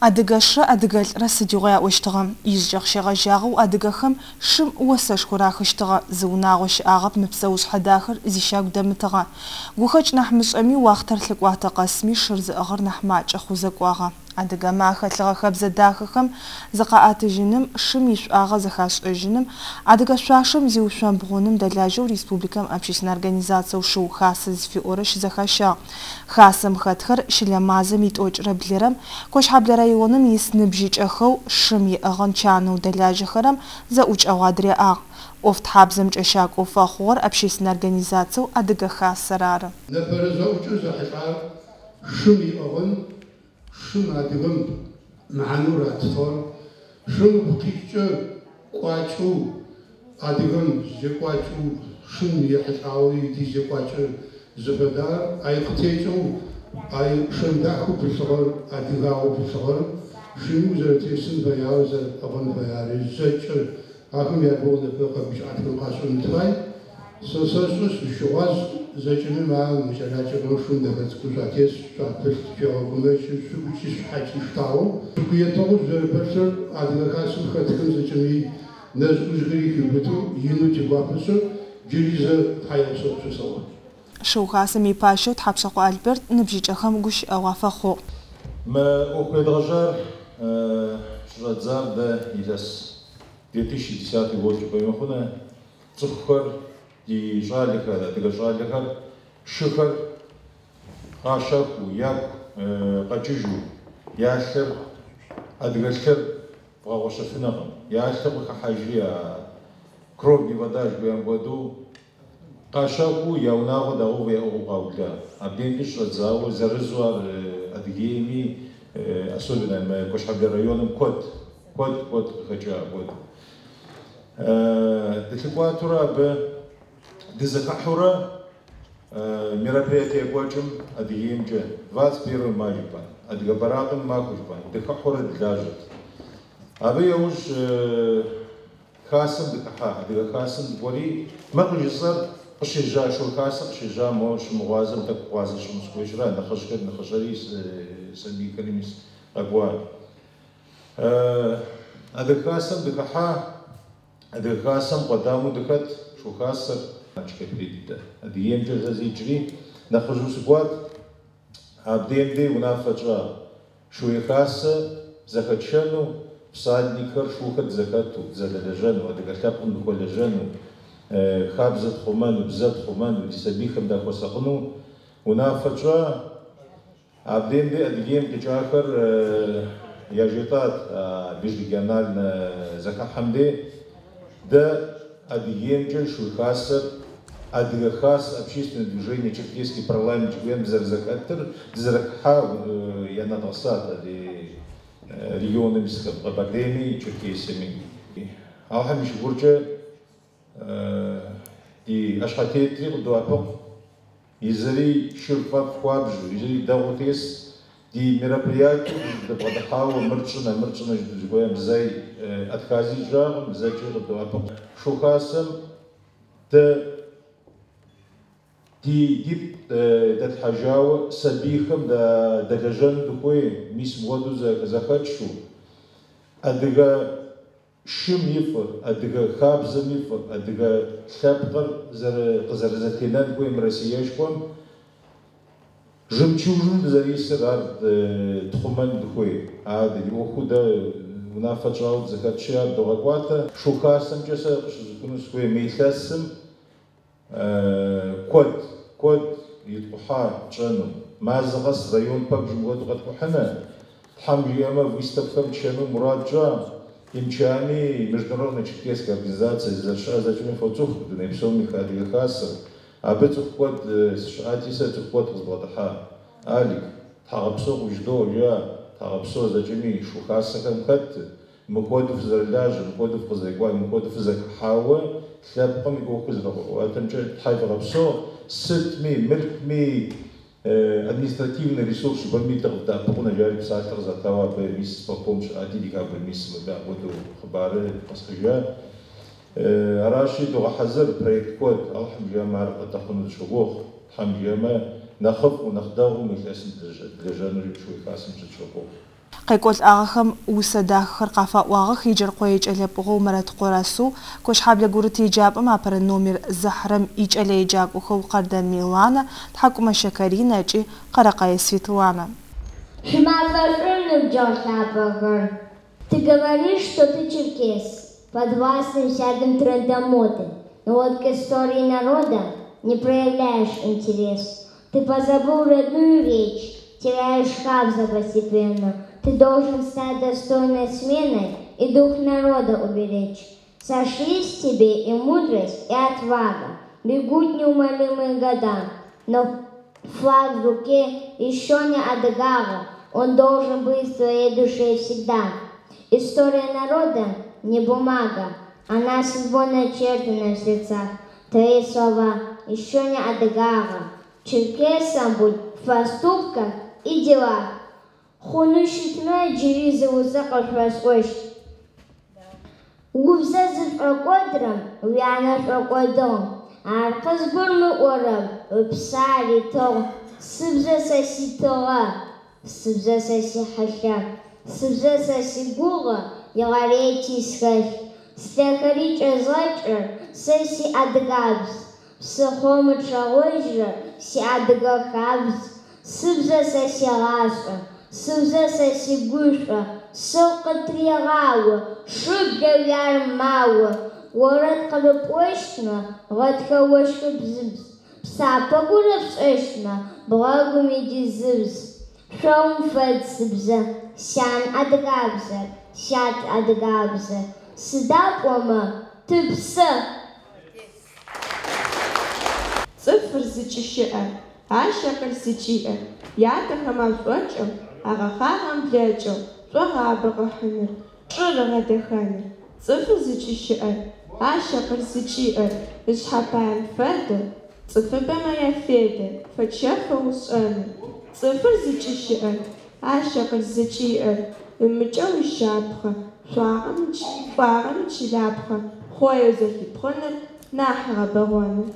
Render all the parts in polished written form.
Адыгэшрэ адыгэлӏрэ сыдигъуи аӏощтыгъэ. Ижъыкӏэ къыщегъэжьагъэу адыгэхэм шым осэшхо рахыщтыгъэ, зы унагъо щыӏагъэп мы псэушъхьэ дахэр зищагу дэмытыгъэ. Гухэкӏ нахь мышӏэми, уахътэр лъыкӏуатэ къэсми шыр зыӏыгъыр нахь макӏэ хъузэ кӏуагъэ. Адыгэмэ ахэлъыгъэ хэбзэ дахэхэм зыкъаӏэтыжьыным, шым ишӏуагъэ зэхашӏэжьыным, адыгэ шъуашэм зиушъомбгъуным дэлажьэу республикэм общественнэ организациеу Шыу Хасэ зыфиӏорэр щызэхащагъ. Хасэм хэтхэр щылэ мазэм итӏокӏырэ блырэм Кощхьэблэ районым ис ныбжьыкӏэхэу шым иӏыгъын чанэу дэлажьэхэрэм зэӏукӏэгъу адыряӏагъ. ӏофтхьабзэм кӏэщакӏоу фэхъугъэр общественнэ организациеу Адыгэ Хасэр ары. Непэрэ зэӏукӏэр зэхьылӏар шым иӏыгъын, шым адыгэм мэхьанэу ратыгъэр, шым ыпкъ къикӏкӏэ кӏуачӏэу адыгэм зекӏуакӏэу шым ехьылӏагъэу ди зекӏуакӏэр зыфэдар, ай къытекӏэу ай шэн дахэу пылъыгъэр, адыгагъэу пылъыгъэр, шыми узэрэтесын фэягъэр, зэрэпӏыгъын фэяри зэкӏэ ахэм ягугъу непэ къэгущыӏэтхэм къашӏын тыфай. Сэ сэшӏэ, сыщыгъуаз, зэкӏэми ма мы кӏэлакӏэхэм шым дэхэ цӏыкӏу шъуатес, шъуапылъ, шъуегъэгумэкӏы, шъугукӏи шъушъхьэкӏи штагъэу. Шъугу етыгъэу шъузэрэпэлъыр Адыгэ Хасэм хэтхэм зэкӏэми нэжъ-ӏужъхэри хиубытэу инэу тигуапэшъы, джыри зэ тхьаегъэпсэу къышъосэӏо. Шыу Хасэм ипащэу Тхьапшъэкъо Альберт ныбжьыкӏэхэм гущыӏэгъу афэхъугъ. Мы ӏуэху едгъэжьар щыщӏэддзар дэ илъэс 2010 год жыпӏэми хъунэ, цӏыхухэр, ди щӏалэхэр, адыгэ щӏалэхэр, шыхэр къащэхуу, ягу къэкӏыжу, я лъыр, адыгэ лъыр бгъэгъуэщэфынэкъым. Я лъыр къыхыхьэжри, а кровь не вода жыхуиӏэм хуэдэу, къащэхуу я унагъуэ дагъэувэ яӏыгъыу къаубла. Абдейм къыщыщӏэдзауэ зэрызу ар Адыгейми, особенно мы Куэшхьэблэ районым куэд, куэд, куэд къыхэкӏа апхуэдэу. Дылъыкӏуатэурэ абы дызэхыхьэурэ мероприятие екӏуэкӏым Адыгеймкӏэ 21 май жыпӏэн, Адыгэ бэракъым махуэ жыпӏэн, дыхыхьэурэ дылажьэт. Абы яужь Хасэм дыхыхьа, Адыгэ Хасэм дыкӏуэри, мы къыжысӏэр къыщежьа, Шыу Хасэ къыщежьа, моуэ щымыгъуазэм тӏэкӏу гъуазэ сщӏыну сыхуейщра, нэхъыжьхэр, нэхъыщӏэри, сабийхэри мис къэкӏуа. Адыгэ Хасэм дыхыхьа, Адыгэ Хасэм къуэдамэу дыхэт, Шу Хасэр. Япэрей дыдэ. Адыгеймкӏэ зэ зикӏри, нэхъыжьу сыкӏуат, абдейм дей унафэ тщӏа. Шууей Хасэ зэхэтшэну, всадникхэр, шухэр дызэхэту, дызэдэлэжьэну, адыгэ лъэпкъым дыхуэлэжьэну, хабзэ тхъумэну, бзэ тхъумэну, ди сабийхэм дахуэсакъыну унафэ тщӏа. Абдейм дей Адыгейм къикӏахэр яжетӏат а межрегиональнэ зэхыхьэм дей. Дэ Адыгеймкӏэ Шуей Хасэр, Адыгэ Хасэ, общественное движение Черкесский парламент жыхуиӏэм дызэрызэхэтыр, дызэрыхыхьа янэдгъэсат адрей регионым исхэм, Къэбэрдейми, Черкесиями. Алыхьым и шыкуркӏэ ди ӏэщхьэтетри къыдоӏэпыкъу. Езыри шыр фӏэфӏ хуабжьу, езыри дэгъуэу тес, ди мероприятиеу дыбгъэдыхьауэ мыр тщӏынэ, мыр тщӏынэ жытӏэу зыхуейм зэи откази ищӏакъым, зэкӏи къыдоӏэпыкъу. Шу Хасэм дэ ди дипкъ дэтлъхьэжауэ сабийхэм дадэлэжьэну дыхуей, мис мыуэду зэхэтшу, адыгэ шым и фӏыр, адыгэ хабзэм и фӏыр, адыгэ лъэпкъыр къызэрызэтенэн хуейм Россиешхуэм жемчужину дызэрисыр ар тхъумэн дыхуей. Ар ди ӏуэхуу дэ унафэ тщӏауэ дызэхэтщи, ар догъэкӏуатэ. Шу Хасэмкӏэ сэ къыщызухыну сыхуей мы илъэсым куэд, куэд иткъухьа тщӏэну. Мазэ къэс район пэбж мыуэду къэткӏухьынэ. Тхьэм жиӏэмэ, выставкэм тшэну мурад тщӏа. ИМЧА-ми, Международная черкесская организация зэрыщыӏэр зэкӏэми фоцӏыху, дуней псом и Адыгэ Хасэр. Абы цӏыху куэд сыщыӏати, сэ цӏыху куэд къызбгъэдыхьа. Алик, тхьэгъэпсэу къывжыдоӏэ, жиӏа, тхьэгъэпсэу зэкӏэми шу хасэхэм хэт, мыхуэду фызэрылажьэ, мыхуэду фыкъызэрекӏуа, мыхуэду фызэхыхьауэ лъэпкъым и ӏуэхур зэрыгъэкӏуатэмкӏэ тхьэ евгъэпсэу, сытми, мылъкуми, административный ресурс жыпӏэми дыкъывдэӏэпыкъунэ, жари псалъэ къызатауэ абы мис исполком щыӏати, декабрь месяцым абы апхуэдэу хъыбары къэсхьыжа. Аращи, догъэхьэзыр проект куэд, Алыхьым жиӏэмэ, ар къыдэхъуну дыщогугъ, Тхьэм жиӏэмэ, нэхъыфӏу, нэхъ дэгъуэу мы илъэсым дылэжьэнури Шууей Хасэм щытщогугъ. Къекӏолӏагъэхэм усэ дахэхэр къафаӏуагъэх Еджэркъое кӏэлэпӏугъэу Мэрэтыкъо Расул, Кощхьэблэ гурыт еджапӏэм апэрэ номер зыхьырэм икӏэлэеджакӏохэу Къэрдэн Миланэ, Тхьакӏумэщэ Каринэ ыкӏи Къэрэкъэе Светланэ. Шъуимафэ шӏу, ныбджэгъу лъапӏэхэр! Ты говоришь, что ты черкес, подвластный всяким трендам моды, но вот к истории народа не проявляешь интерес. Ты позабыл родную речь, теряешь хабзэ постепенно. Ты должен стать достойной сменой и дух народа уберечь. Сошлись тебе и мудрость, и отвага, бегут неумолимые года, но флаг в руке еще не адыгага, он должен быть в твоей душе всегда. История народа не бумага, она судьбой начертана в сердцах. Твои слова еще не адыгага. Черкесом будь в поступках и делах. Хъунэу щытмэ джыри зы усэ къышъосӏощт. Убзэ зышӏокӏодырэм уянэ шӏокӏодыгъ. Ар къызгурымыӏорэм ыпсэ аритыгъ. Сыбзэ сэ ситыгъэ, сыбзэ сэ сихьылъэ, сыбзэ сэ сигугъэ, игъэрети схэлъ. Слъэхэри кӏэзгъэкӏырэр сэ сиадыгабз. Псыхъоу мычъэгъожьырэр сиадыгэ хабз. Сыбзэ сэ сигъашӏэ, сыбзэ сэ сигушӏо, сыгу къытрегъао, шыблэуи ар мао. Орэд къырыпӏощтмэ, гъэтхэ ощхы бзыбз, псапэ горэ пшӏэщтмэ, бгъэгум идизыбз. Шъоум фэд сыбзэ, сян адыгабзэр, сят адыгабзэр. Сыда пӏомэ тыпсэ. Цӏыфыр зыкӏыщыӏэр, ащ акъыл зыкӏиӏэр, ятэхэм ашӏокӏэу, агъэхъагъэм блэкӏэу, шӏогъабэ къыхьыныр, чӏыр ыгъэдэхэныр. Цӏыфыр зыкӏыщыӏэр, ащ акъыл зыкӏиӏэр, ышъхьэ паем фэдэу, цӏыфыбэмэ яфедэ, фэчэфэу ышӏэныр. Цӏыфыр зыкӏыщыӏэр, ащ акъыл зыкӏиӏэр, ымыкӏэу ишапхъэ, шӏуагъэм ичылапхъэ, хъоеу зэхипхъыныр, нахь ыгъэбэгъоныр.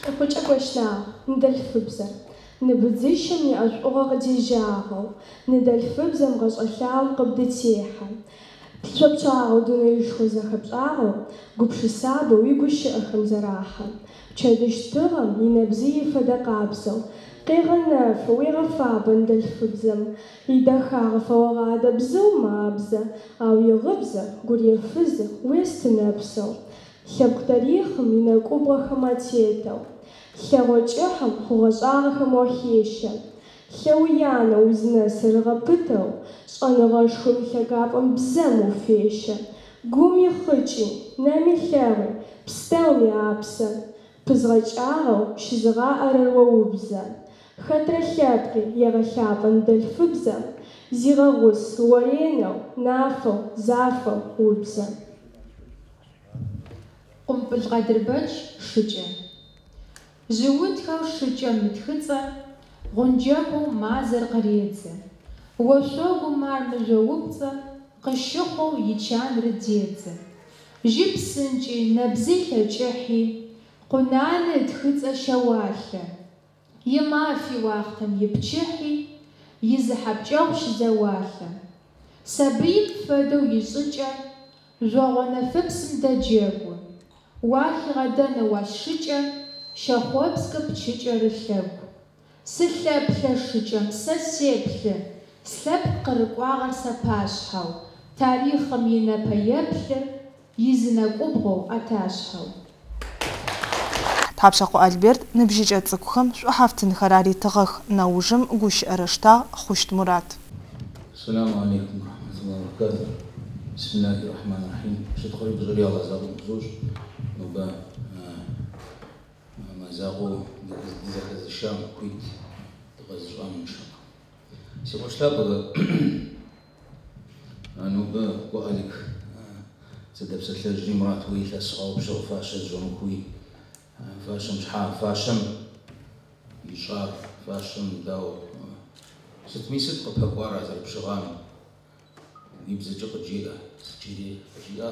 Лӏыхъукӏэ Гощнагъу, ныдэлъфыбзэр. Ныбыдзыщэм иӏэшӏугъэ къыдежьагъэу, ныдэлъфыбзэм гъэшӏэ лъагъом къыбдытехьэ. Пшъо пчъагъэу дунэишхо зэхэпшӏагъэу, гупшысабэу уигущыӏэхэм зэрахьэ. Пчэдыжь тыгъэм инэбзый фэдэ къабзэу, къегъэнэфы, уегъэфабэ ныдэлъфыбзэм. Идэхагъэ фэогъадэ бзыумэ абзэ, ау игъыбзэ гур ефызы, уесты нэпсэу. Лъэпкъ тарихъым инэкӏубгъохэм атетэу, лъэгъо кӏыхьэм хъугъэ-шӏагъэхэм уахещэ. Лъэуянэу узынэсыр ыгъэпытэу, шӏэныгъэшхом илъэгапӏэм бзэм уфещэ. Гум ихъыкӏи, нэм илъэгъуи, пстэуми апсэ. Пызгъэкӏагъэу щызыгъаӏэрэр о убзэ. Хэтрэ лъэпкъи егъэлъапӏэ ныдэлъфыбзэм, зигъэгъус оренэу, нафэу, зафэу убзэ. Къумпӏыл Къадырбэч шыкӏэ. Жъыутхэу шыкӏэм ытхыцӏэ, гъунджэкъоу мазэр къыредзэ. Ошъогум ар мыжъоупцӏэ, къыщыхъоу ичан рыдедзэ. Жьы псынкӏи, нэбзый лъэкӏыхьи, къунаны ытхыцӏэ щэуалъэ. Имафи уахътэм ипчыхьи, изыхьапкӏэгъу щызэуалъэ. Сабыим фэдэу ишӏыкӏэ, жъогъо нэфыпсым дэджэгу. Уахигъэдэнэу ащ шыкӏэ, щэхъопскэ пчыкӏэр ылъэгу. Сылъэплъэ шыкӏэм, сэ сеплъы, слъэпкъ къырыкӏуагъэр сэпашъхьэу, тарихъым инэпэеплъы, изынэкӏубгъоу ӏэташъхьэу. Тхьапшъэкъо Альберт ныбжьыкӏэ цӏыкӏухэм шӏухьафтынхэр аритыгъэх. Нэужым гущыӏэр ыштагъ Хъущт Мурат. السلام عليكم ورحمة الله وبركاته. بسم الله الرحمن الرحيم. Щытхъури фӏыщӏэри Алыхь закъуэм хузощӏ. Нобэ мазакъуэу дызэхэзышам хуит дыкъэзыщӏам иншаллах. Си къуэш лъапӏэхэ, нобэ Кӏуэ Алик зэдэпсэлъэжри Мурат уи илъэс хъуауэ пщыгъ фащэ зыщӏэмыхуи, фащэм щхьа, фащэм ищӏар, фащэм дауэ сытми сыт къыпэкӏуар а зэрыпщыгъам уи бзэкӏэ къыджеӏэ, сыт жери къыжиӏа.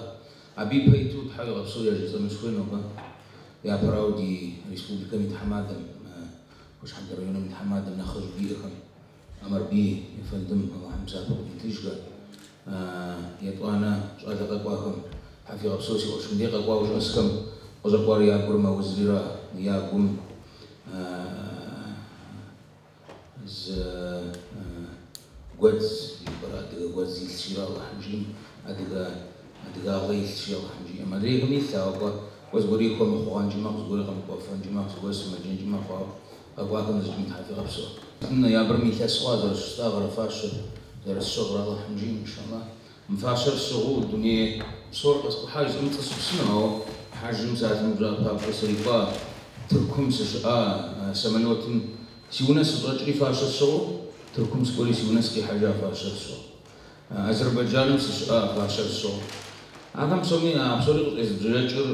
Абы ипэ иту Тхьэ уигъэпсэу яжесӏэну сыхуей нобэ. Япэрауэ ди республикэм и тхьэмадэм, Куэшхьэблэ районым и тхьэмадэм, нэхъыжь диӏэхэм. Амэрбий ефэндым Алыхьым псапэ къыдитыжхэ. Етӏуанэ щӏалэ къэкӏуахэм, тхьэфигъэпсэу си къуэш, мыдей къэкӏуауэ щӏэсхэм къыщӏэкӏуар я гур мэузрира, я гум зы гуэдз жыпӏэрэ адыгэ гуэдз илъщира Алыхьым жиӏэм, адыгэ адыгагъэ илъщи Алыхьым жиӏэм. Адрейхэм илъ, ауэ кӏуэ, кӏуэ зыгуэри хуэмыхъугъэнкӏи мэхъу, зыгуэри къэмыкӏуэфэнкӏи мэхъу, зыгуэр сымаджэнкӏи мэхъу, ауэ къэкӏуахэм зыкӏи тхьэфигъэпсэу. Ноябрым илъэс хъуа зэрыщыстӏагъэрэ фащэр зэрысщыгърэ Алыхьым жиӏэм, иншаллах. Мы фащэр сщыгъыу дуней псор къэскӏухьа жысӏэм пцӏы супсыну, ауэ хьэжым псалъэм пщӏа папщӏэ срикӏуа, Тыркум сыщыӏа, самолетым си унэ сыщӏэкӏри фащэ сщыгъыу, Тыркум сыкӏуэри си унэ сыкъихьэжа фащэр сщыгъыу. Азербайджаным сыщыӏа фащэр сщыгъыу. Ахэм псоми а псори къыщӏезбжэкӏыр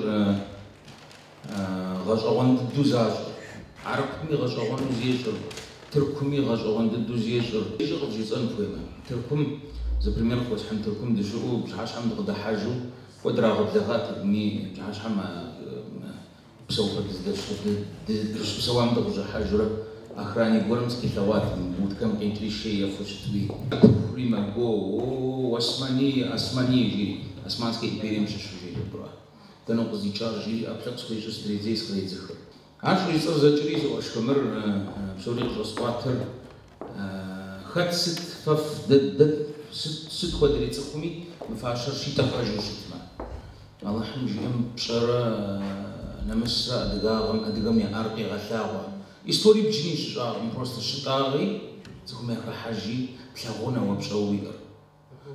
гъэщӏэгъуэн дыдэу защӏыр. Хьэрыпми гъэщӏэгъуэну зещӏыр, Тыркуми гъэщӏэгъуэн дыдэу зещӏыр. Ищӏэ къывжесӏэн хуеймэ, Тыркум, зы пример къыхуэсхьын, Тыркум дыщыӏэу пщыхьэщхьэм дыкъыдыхьэжу, кӏуэ драгъэблэгъат абыми пщыхьэщхьэм псэупӏэ дыщыпсэуам дыкъыщӏыхьэжурэ охранник гуэрым сыкъилъэгъуат, будкэм къикӏри шей ефэу щытуи. Пыхури мэгуо, О, Османи, Османи, жери, Османскэ империем щыщу жери абыра. Дэнэ укъыздикӏар, жери ӏэплӏэ къысхуещӏыр сыдредзей, сыкъредзыхыр. Ар щӏыжысӏэр зэкӏри си къуэшхэ мыр псори къыщӏэсӏуатэр хэт сыт фэ дэ дэ сыт сыт хуэдэри цӏыхуми мы фащэр щитӏэгъэжу щытмэ. Алыхьым жиӏэм пщӏэрэ нэмысрэ адыгагъэм адыгэм яӏар къегъэлъагъуэ. Истории бджыни щыщӏагъым, просто щытӏагъи, цӏыхум яхыхьэжи, плъагъунэ уэ пщӏэуэ уиӏэр.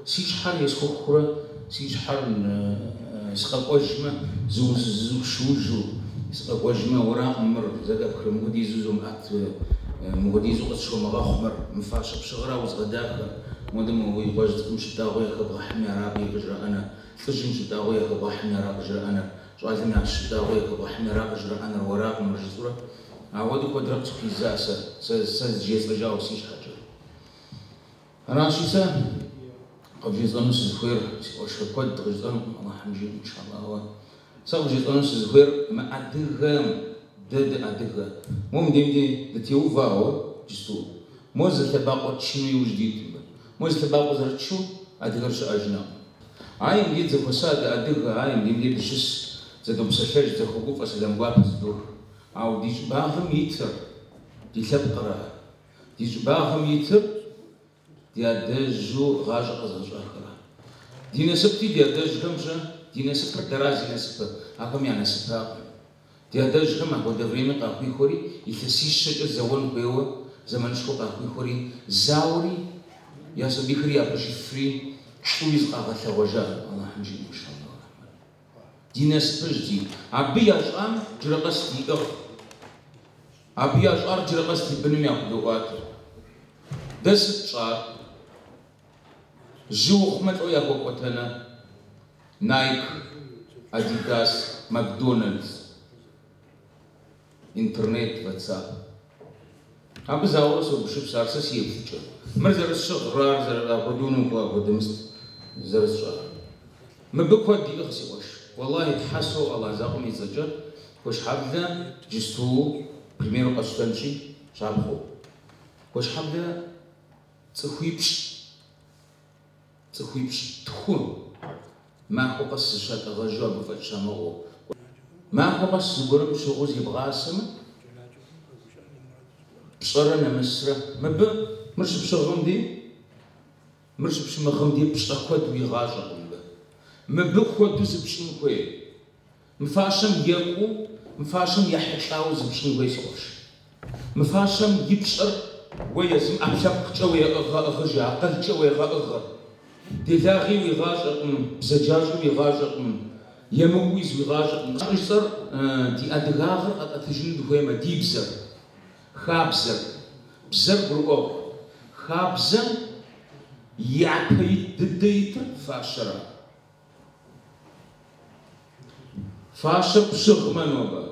Си щхьэр есхухурэ си щхьэр сыкъэкӏуэжмэ, зызупщыужу сыкъэкӏуэжмэ, уэракъым мыр зэхэпхыр, мыхуэдизу зумыӏэт, мыхуэдизу къысщомыгъэхъу мыр, мы фащэ пщыгъыра узгъэдахэр, модэ мы уи къуэжь цӏыкӏум щытӏагъэу яхэбгъэхьми аракъым къыжраӏэныр, лӏыжьым щытӏагъэу яхэбгъэхьми ара къыжраӏэныр, щӏалэм ящ щытӏагъэу яхэбгъэхьми ара къыжраӏэныр, уэракъым мыр жысӏэурэ, ауэдэу куэдрэ къысхуиза сэ, сэ сэ зыжесӏэжауэ си щхьэкӏэ. Аращи, сэ къывжесӏэну сызыхуейр, си къуэшхэ куэд къыжысӏэнукъым, Алыхьым жиӏэм, иншаллах, ауэ сэ къывжесӏэну сызыхуейр мы адыгэм, дэ дыадыгэ. Мо мыдейм де дытеувауэ иджысту, мо зы лъэбакъуэ тчыну иужь дит мыбы. Мо зы лъэбакъуэ зэрытчу адыгэр щыӏэжынукъым. Ай, мыдей дызэхуэса дыадыгэ, ай, мыдейм де дыщыс, зэдопсэлъэж, зэхуэгуфӏэ, сэлам гуапэ зыдох. Ауэ ди щӏыбагъым итыр, ди лъэпкъыра? Ди щӏыбагъым итыр ди адэжьу гъащӏэ къэзыгъэщӏахэра. Ди насыпти ди адэжьхэм щэ, ди насыпыр дэра зи насыпыр, ахэм я насыпакъым. Ди адэжьхэм апхуэдэ время къахуихуэри, илъэсищэкӏэ зэуэн хуейуэ зэманышхуэ къахуихуэри, зауэри, я сабийхэри япӏыжыфри, лӏыуи зыкъагъэлъэгъуэжа, Алыхьым жиӏэм, иншаллаху рахьман. Ди насыпыжь ди, абы ящӏам джырэ къэс диӏыгъ. Абы ящӏар джырэ къэс ди быным яхудоӏуатэ. Дэ сыт тщӏар? Жьы ухъумэ лӏо яхуэпӏуэтэнэ? Найк, Адидас, Макдональдс, интернет, ватсап. Абы зауэрэ согупсыс, ар сэ си еплъыкӏэ. Мыр зэрысщыгърэ ар зэрыапхуэдэу нобэ апхуэдэ мыст зэрысщӏар. Мыбы куэд иӏыгъ си къуэш. Уэллахи, Тхьэ соӏуэ Аллахь закъуэм и цӏэкӏэ, Куэшхьэблэ джысту примеру къэсщтэнщи, щапхъэу. Куэшхьэблэ цӏыхуипщӏ, цӏыхуипщӏ тху махуэ къэс зыщатӏэгъэжу абы фӏэкӏ щамыгъыу. Махуэ къэс зыгуэрым щыгъуу зебгъасэмэ, пщӏэрэ нэмысрэ. Мыбы мыр щыпщыгъым ди, мыр щыпщымыгъым ди пщӏэ куэд уигъащӏэкъым мыбы. Мыбы хуэдэу зыпщӏын хуей. Мы фащэм екӏуу, мы фащэм ехьэлӏауэ зыпщӏын хуей, си къуэш. Мы фащэм и пщӏэр уэ езым ӏэпкълъэпкъкӏэ уегъэӏыгъыж, акъылкӏэ уегъэӏыгъыр. Делагъи уигъащӏэкъым, бзаджащӏи уигъащӏэкъым, емыкӏуи зыуигъащӏэкъым. Жысӏэр ди адыгагъэр къэтӏэтыжыну дыхуеймэ, ди бзэр, хабзэр, бзэр гурыӏуэгъуэ. Хабзэм япэ ит дыдэ итыр фащэра. Фащэр пщыгъмэ нобэ.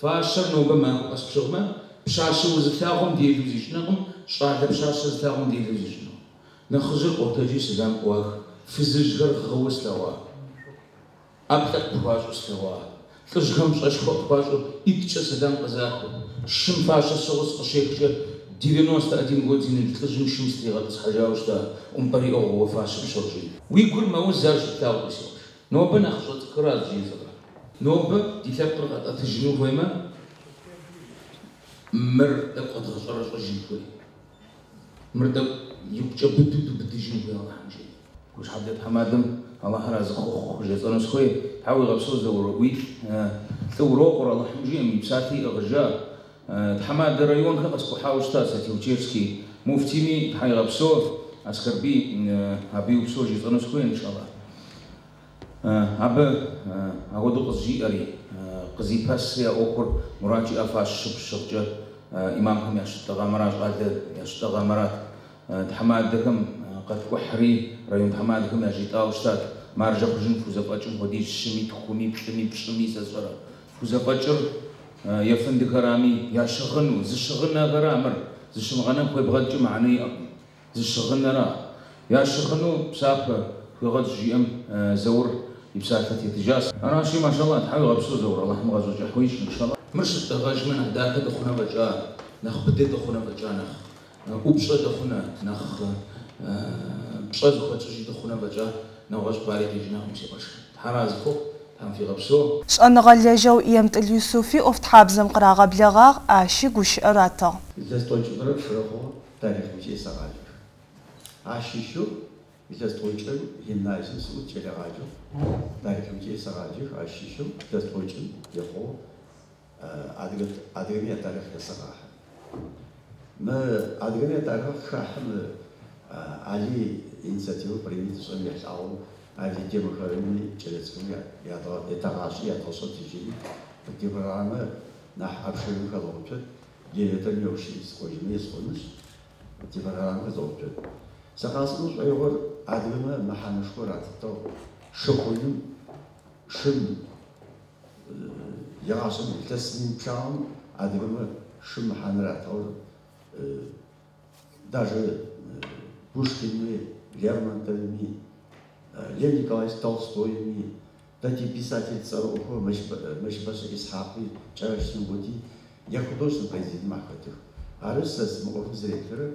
Фащэр нобэ махуэ къэс пщыгъмэ, пщащэ узылъагъум делэу зищӏынукъым, щӏалэ пщащэ зылъагъум делэу зищӏынукъым. Нэхъыжьыр къотэджи сэлам къыуах, фызыжьхэр гъыуэ слъэгъуа, ӏэплӏэ къыпхуащӏу слъэгъуа, лӏыжьхэм пщӏэшхуэ къыпхуащӏу ӏитӏкӏэ сэлам къызахыу, шым фащэ сщыгъыу сыкъыщехкӏэ. 91 год зи ныбжь лӏыжьым шым сытригъэтӏысхьэжауэ щыта, ӏумпӏэр иӏыгъыу уэ фащэ пщыгъ жери. Уи гур мэуз ар щыплъагъукӏэ, си къуэш. Нобэ нэхъыщӏэ цӏыкӏухэращ жезыӏэр. Нобэ ди лъэпкъыр къэтӏэтыжыну хуеймэ, мыр тӏэкӏу къэдгъэщӏэрэщӏэжын хуей. Мыр тӏэкӏу икъукӏэ быдэу дубыдыжын хуей Алыхьым жиӏэмэ. Кушхьэблэ тхьэмадэм Алыхьыр арэзы къыхухъу хужесӏэну сыхуей. Тхьэ уигъэпсэу Заур, уи лӏы урокъур Алыхьым жиӏэм, и псалъэ иӏыгъыжа. Тхьэмадэ районхэр къэскӏухьауэ щыта Сатеучевский муфтими Тхьэ игъэпсэу, Аскэрбий абы упсэу жесӏэну сыхуей, иншаллах. Абы апхуэдэу къызжиӏэри, къызипэсри а ӏуэхур Мурат жиӏа фащэ щыпщыгъкӏэ имамхэм ящытӏэгъамэра, щӏалэ ящытӏэгъамэрат. Тхьэмадэхэм къэткӏухьри, район тхьэмадэхэм яжетӏауэ щытат, маржэ хъужын фхузэфӏэкӏым хуэдиз щыми, тхуми, плӏыми, пщӏыми сэ сщӏэрэ. Фхузэфӏэкӏыр ефэндыхэрами ящыгъыну, зыщыгъынэхэра мыр, зыщымыгъэнэм хуебгъэдкӏэ мыхьэнэ иӏэкъым. Зыщыгъынэра. Ящыгъыну псапэ хуегъэдщ жиӏэм Заур и псалъэ тетыжащ. Аращи, машалла, Тхьэ уигъэпсэу, Заур, Алыхьым гъащӏэ кӏыхь уищӏ, иншалла. Мыр щыттӏэгъэжмэ, нэхъ дахэ дыхъунэ фӏэкӏа, нэхъ быдэ дыхъунэ фӏэкӏа, нэхъ ӏупщӏэ дыхъунэ, нэхъ пщӏэ зыхуэтщӏыжи дыхъунэ фӏэкӏа, нэгъуэщӏ бари къикӏынукъым, си къуэш. Тхьэр арэзы фыхъу, Тхьэм фигъэпсэу. Шӏэныгъэлэжьэу Емтӏылъ Юсуфи ӏофтхьабзэм къырагъэблэгъагъ, ащи гущыӏэ ратыгъ. Илъэс тӏокӏитӏурэ пшӏырэ хъугъэ тарихъымкӏэ есэгъаджэх. Ащыщэу илъэс тӏокӏым гимназием сыӏут кӏэлэегъаджэу тарихъымкӏэ есэгъаджэх, ащыщэу илъэс тӏокӏым ехъугъэу адыгэ адыгэми ятарихъ есэгъахьы. Мы адыгэми ятарихъ хахьы мы Али инициативэ проявить ышӏэм ехьылӏагъэу али темэхэми кӏэлэцӏыкӏуми ятэгъашӏи ядгъэшӏэт иджыри типрограммэ нахь обширнэу хэдгъэуцот, директорым еущи сыкӏожьымэ есӏонышъ, типрограммэ хэдгъэуцот. Сэ къасӏомэ шӏоигъор адыгэмэ мэхьанэшхо ратытыгъ шыхъуным, шым егъашӏэм илъэс мин пчъагъэм адыгэмэ шым мэхьанэ ратыгъэр даже Пушкинми, Лермонтовыми, Лев Николаевич Толстойми, тэ типисатель цӏэрыӏохэу Мэщбэшӏэ Исхьакъи, Кӏэрэщэ Темботи яхудожественнэ произведениемэ ахэтых. Ары сэ мы ӏофым зэреплъырэр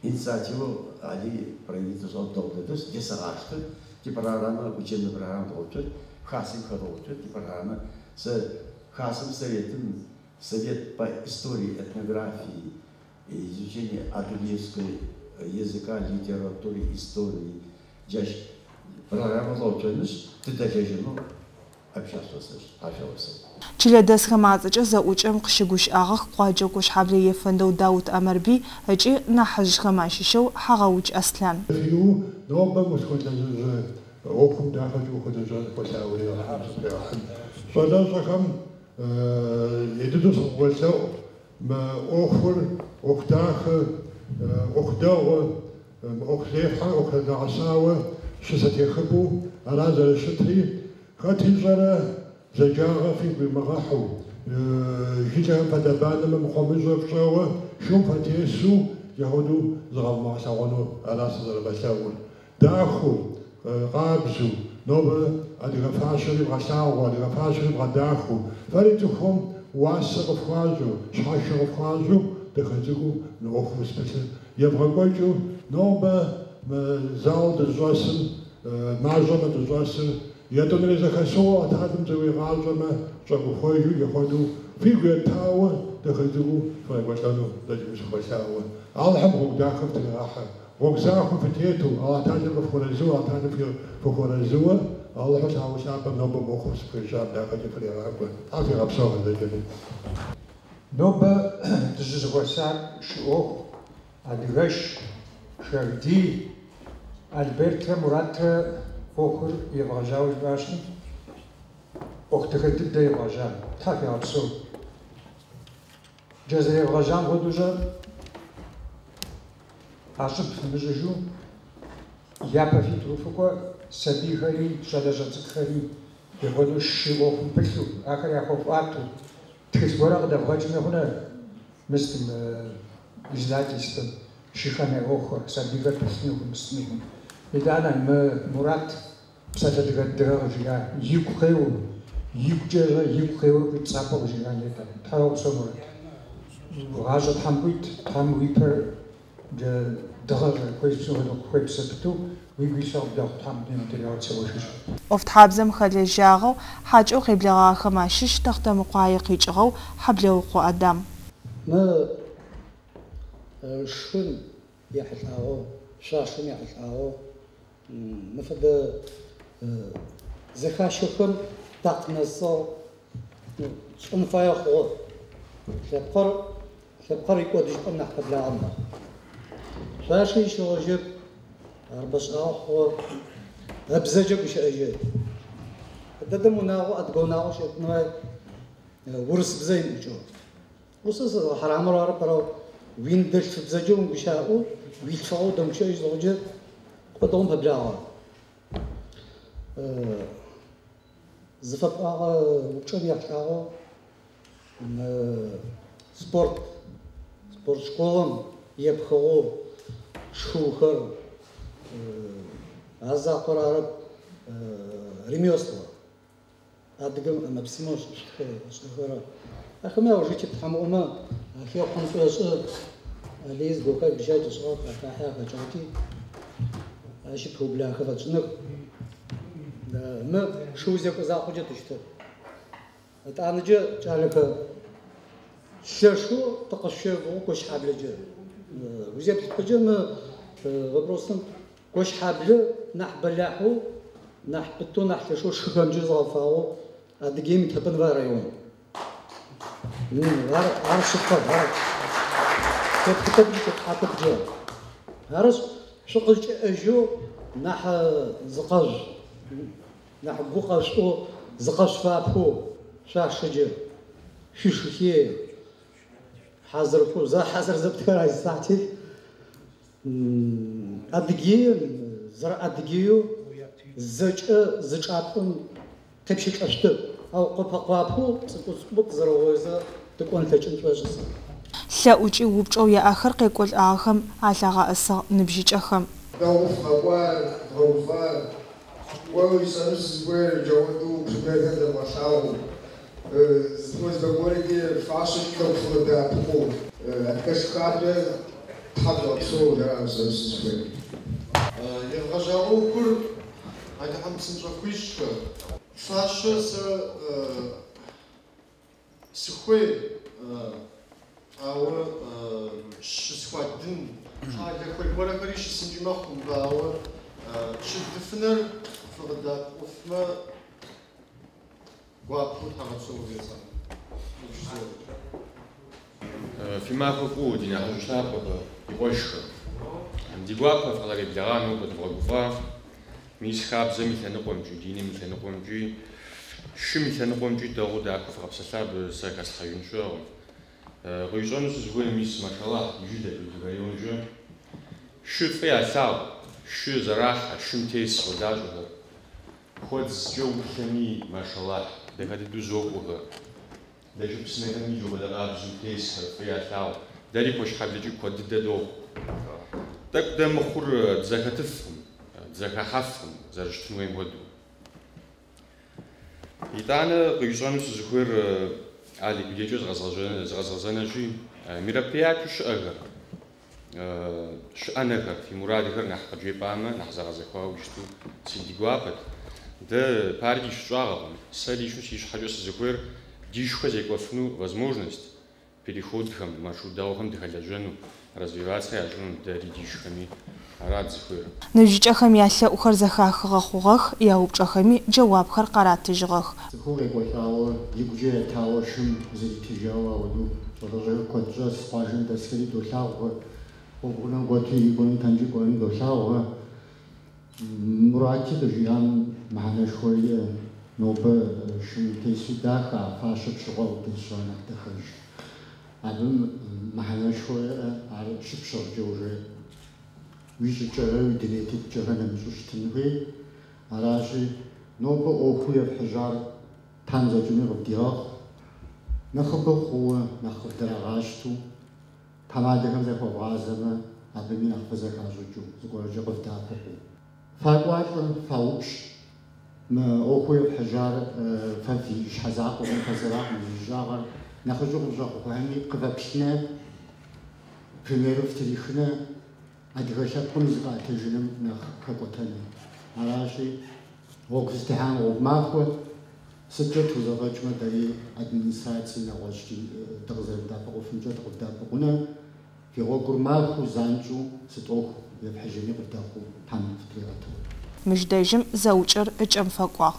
инициативэу Али проявить ышӏыгъэр дэгъу дэдэшъ, десэгъаштэ, типрограммэ, учебнэ программэ дгъэуцот, хасэми хэдгъэуцот, типрограммэ сэ хасэм советым, совет по истории, этнографии, изучение адыгейской языка, литературы, истории, джащ программэ дгъэуцонышъ, тыдэлэжьэнэу обещать афеусэ. Чылэдэсхэм ацӏэкӏэ зэӏукӏэм къыщыгущыӏагъэх къуаджэу Кощхьаблэ ефэндэу Даут Амэрбый ыкӏи нахьыжъхэм ащыщэу Хьагъэудж Аслъан. Фиу нобэ усхуэлэжьэжьэ ӏуэхум дахэкӏэ ухуэлэжьэн хуэлъаури Алыхьым сыпхуегъэхьын. Щӏалэщӏэхэм едыдэу сыкъыуэлъэӏу мы ӏуэхур ӏуэху дахэ, ӏуэху дэгъуэ, мы ӏуэху зефхьэр ӏуэху нэгъэсауэ щысэтехыпӏэу ара зэрыщытри, хэт ищӏэрэ бзаджагъэ фигу имыгъэхьу, жылэхэм фадэбанэмэ мыхъумыщӏэ фщӏэуэ шум фэтесу яхуэдэу зыкъэвмыгъэлъэгъуэну ара сызэрывэлъэӏур. Дахэу, къабзэу, нобэ адыгэ фащэри вгъэлъагъуэ, адыгэ фащэри вгъэдахэу, фэри цӏыхум уасэ къыфхуащӏу, щхьэщэ къыфхуащӏу, дахэ цӏыкӏуу мы ӏуэхум узыпылъыр евгъэкӏуэкӏыу, нобэ мы зал дыщӏэсым, мащӏэмэ дыщӏэсыр, етӏуанэрей зэхэсыгъуэ Алыхьым зыуигъащӏэмэ, щӏэмыхуэжу яхуэдэу фигу етауэ, дахэ цӏыкӏуу фыкъекӏуэлӏэну зэкӏыми сыхуэлъауэ. Алыхьым гъуэгу дахэ фытригъэхьэ, гъуэгу захуэ фытету, Алыхь Талэм къыфхуэрэзыуэ, Алыхь Талэм фыхуэрэзыуэ, Алыхьу лъагъуэ лъапӏэм нобэ мохъум сыпхуещӏам дахэкӏэ фрегъакӏуэ. Тхьэм фигъэпсэу зэкӏэми. Нобэ дыщызэхуэсар шы ӏуэху, адыгэш, шагъдий, Альбертрэ Муратрэ ӏуэхур евгъэжьауэ жыпӏащи, ӏуэху дахэ дыдэ евгъэжьа, Тхьэ фигъэпсэу. Джа зэревгъэжьам хуэдэу а щӏыб фымыщӏыжу, япэ фиту фыкӏуэ сабийхэри, щӏалэщӏэ цӏыкӏухэри апхуэдэу шы ӏуэхум пылъу, ахэр яхуэфӏуатэу, тхылъ гуэрэ къыдэвгъэкӏми хъунэ, мыстым издательствэм шыхэм я ӏуэхухэр, сабийхэр пылъыну, мыстыну. Итӏанэ мы Мурат псалъэ дахэ дыдэ къыжиӏа, игу къеуэу, игукӏэ игу къеуэр къипцӏапӏэу къыжиӏа нетӏэ. Тхьэ упсэу, Мурат. Гъащӏэ Тхьэм къуит, Тхьэм уи пэр дыгъэ хуепсу хуэдэу къыхуепс зэпыту, уигу илъыр къыбдэхъу Тхьэм дригъэпсэуэжыщ. Ӏофтхьабзэм хэлэжьагъэу хьакӏэу къеблэгъагъэхэм ащыщ Тэхъутэмыкъуае къикӏыгъэу Хьаблэукъо Адам. Мы шым ехьылӏагъэу, шъуашэм ехьылӏагъэу мы фэдэ зэхащэхэм такъынэсыгъ шӏын фае хъугъэ. Лъэпкъыр лъэпкъыр икӏодыжьыпӏэм нахь пэблагъэ мэхъу. Шъуашэ ищыгъэжьэп, ар бэшӏагъэ хъугъэ. Ыбзэкӏэ гущыӏэжьы. Дэдэм унагъо, адыгэ унагъо щыӏэпӏын урысыбзэ имыӏукӏэу. Урысыр хьарамыр ары пэрэу уиныдэлъфыбзэкӏэ умыгущыӏэу, уилъфыгъэу дэмыгущыӏэжь зыхъукӏэ кӏодыгъэм пэблагъэ. Зыфэпӏуагъэ упчӏэм ехьылӏагъэу спорт спорт школым епхыгъэу шхыухэр а закъор арэп ремесла адыгэм ӏэмэ-псымэу ышӏыхэрэр. Ахэм яужы тетхьамыӏомэ ахехъун шӏошӏы Алый зыгохэр гущыӏэ ышӏыгъэх, ахахьи ахэкӏыгъэти ащ пэублахэ фэтшӏыных. Мы шыу зекӏо закъокӏэ тыщытэп. Ытӏанэкӏэ кӏалэхэр лъэшэу тыкъышъущэгугъу Кощхьаблэкӏэ. Узеплъыпэкӏэ мы вопросым Кощхьаблэ нахь бэлахьэу, нахь пытэу, нахь лъэшэу шыхэмкӏэ зыгъэфагъэу Адыгеим итэпӏынвэ район. Ар ар шъыпкъэ, ар тепхытэбджэ тепхьатэбджэ. Арышъ, шъукъызкӏэӏэжьэу нахь зыкъэжъу, нахь гу къэшӏоу, зыкъэшъуфапхэу шъуашэкӏэ, шъуишыхи хьазырхэу, зэ хьазыр зэптхэр ащ телъ. Адыгеим, зэрэ Адыгееу зэкӏэ зы чӏапӏэм къепщылӏэщтэп. Ау къопэ-къуапэу цӏыкӏу-цӏыкӏоу тызэрэугъоизэ тыкӏон лъэкӏын шӏошӏы сэ. Лъэӏукӏи упчӏэу яӏэхэр къекӏолӏагъэхэм алъагъэӏэсыгъ ныбжьыкӏэхэм. Дэгъу къэкӏуа, дгъэгуфа, кӏо уишӏэну сызыхуейр джэгъуэду примерхэр зэбгъэлъагъуу, зыгуэркӏи фащэкӏи тӏэкӏу фыкъыдэӏэпыкъуу, адыгэш хабзэ Тхьэм дгъэпсэу жаӏэ жысӏэну сызыхуейр. Евгъэжьа ӏуэхур Алыхьым псынщӏэ хуищӏхэ. Фащэ сэ сыхуей, ауэ щысхуадын щӏалэ хуей гуэрэхэри щысынкӏи мэхъу мыбы, ауэ щыддыфынэр фыкъыдэӏэпыкъуфмэ гуапэу тхьэгъэпсэу къывжесӏэн. Фи махуэ фӏыуэ, ди нэхъыжь лъапӏэхэ, ди къуэшхэ. Ди гуапэ фыкъызэреблэгъа нобэ дывгъэгуфӏа. Мис хабзэм и лъэныкъуэмкӏи, диным и лъэныкъуэмкӏи, шым и лъэныкъуэмкӏи дэгъуэу дахэу фыкъэпсэлъа, абы сэ хэслъхьэжын щыӏэкъым. Къищӏэну сызыхуейр мис машаллахь, ди жылэ, ди районкӏэ. Шы фӏы ялъагъу, шы зэрахьэ, шым тес щӏалащӏэхэр. Хуэдзкӏэ уплъэми, машаллахь, дахэ дыдэу зокӏуэхэ. Дэкӏыпсынэхэми иджы къабзэу тесхэр, фӏы ялъагъу. Дэри Куэшхьэблэкӏи куэд дыдэ дохъу. Тӏэкӏу дэ мыхъур дызэхэтыфкъым, дызэхахьэфкъым, зэрыщытын хуейм хуэдэу. Итӏанэ къищӏэну сызыхуейр Алик дежкӏэ зыкъэзгъэзэнэщи, мероприятиеу щыӏэхэр, щыӏэнэхэр, фи мурадхэр нэхъ къыджепӏамэ, нэхъ зэгъэзэхуауэ щыту си ди гуапэт. Дэ пари ди щыщӏагъэкъым. Сэ личу си щхьэкӏэ сызыхуейр дишхэ зекӏуэфыну возможность, переходхэм, маршрут дэгъуэхэм дыхэлэжьэну, развиваться ящӏыну дэри дишхэми арат зыхуейр. Ныбжьыкӏэхэм ялъэӏухэр зэхахыгъэ хъугъэх, яупчӏэхэми джэуапхэр къаратыжьыгъэх. Цӏыхуу къекӏуэлӏауэ, игукӏэ етауэ шым зритыжауэ ауэдэу щӏалэщӏэхэр куэд щӏэс, къуажэм дэсхэри долъагъухэ, гъуэгунэм гуэту ирикӏуэми тэнкӏи кӏуэми долъагъухэ. Мурати къыжиӏам мыхьэнэшхуэ иӏэ, нобэ шым тесу дахэ, а фащэ пщыгъуэ утесу ар нэхъ дахэж. Абы мыхьэнэшхуэ иӏэ, ар щыпщыгъкӏэ уже уи щӏыкӏэрэ уи дуней тетыкӏэхэр нэмыщӏу щытын хуей. Аращи, нобэ ӏуэхуу ефхьыжьар Тхьэм зэкӏыми къывдигъэхъу, нэхъыбэ хъууэ, нэхъ къывдрагъащту, тхьэмадэхэм зэхуэвгъазэмэ, абыми нэхъ фызэхащӏыкӏыу, зыгуэркӏэ къывдэӏэпыкъуу. Факӏуалӏэ, фаупщӏ, мы ӏуэхуу ефхьыжьар фэ фи щхьэ закъуэкъым, фэ зэракъым зищӏагъэр. Нэхъыжьу къыфщӏэхъуэхэми къывэплъынэ, примеру фтрихынэ, адыгэ лъэпкъым зыкъэӏэтыжыным нэхъ хэкӏуэтэну. Аращи, гъуэгу зытехьам гъуэгу махуэ, сыткӏэ тхузэфӏэкӏмэ дэри администраци нэгъуэщӏкӏи дыкъызэрывдэӏэпыкъуфымкӏэ дыкъывдэӏэпыкъунэ, фи гъуэгур махуэу, занщӏэу сыт ӏуэху ефхьэжьэми къывдэхъуу Тхьэм фытригъэту. Мыщ дэжьым зэӏукӏэр ыкӏэм фэкӏуагъ.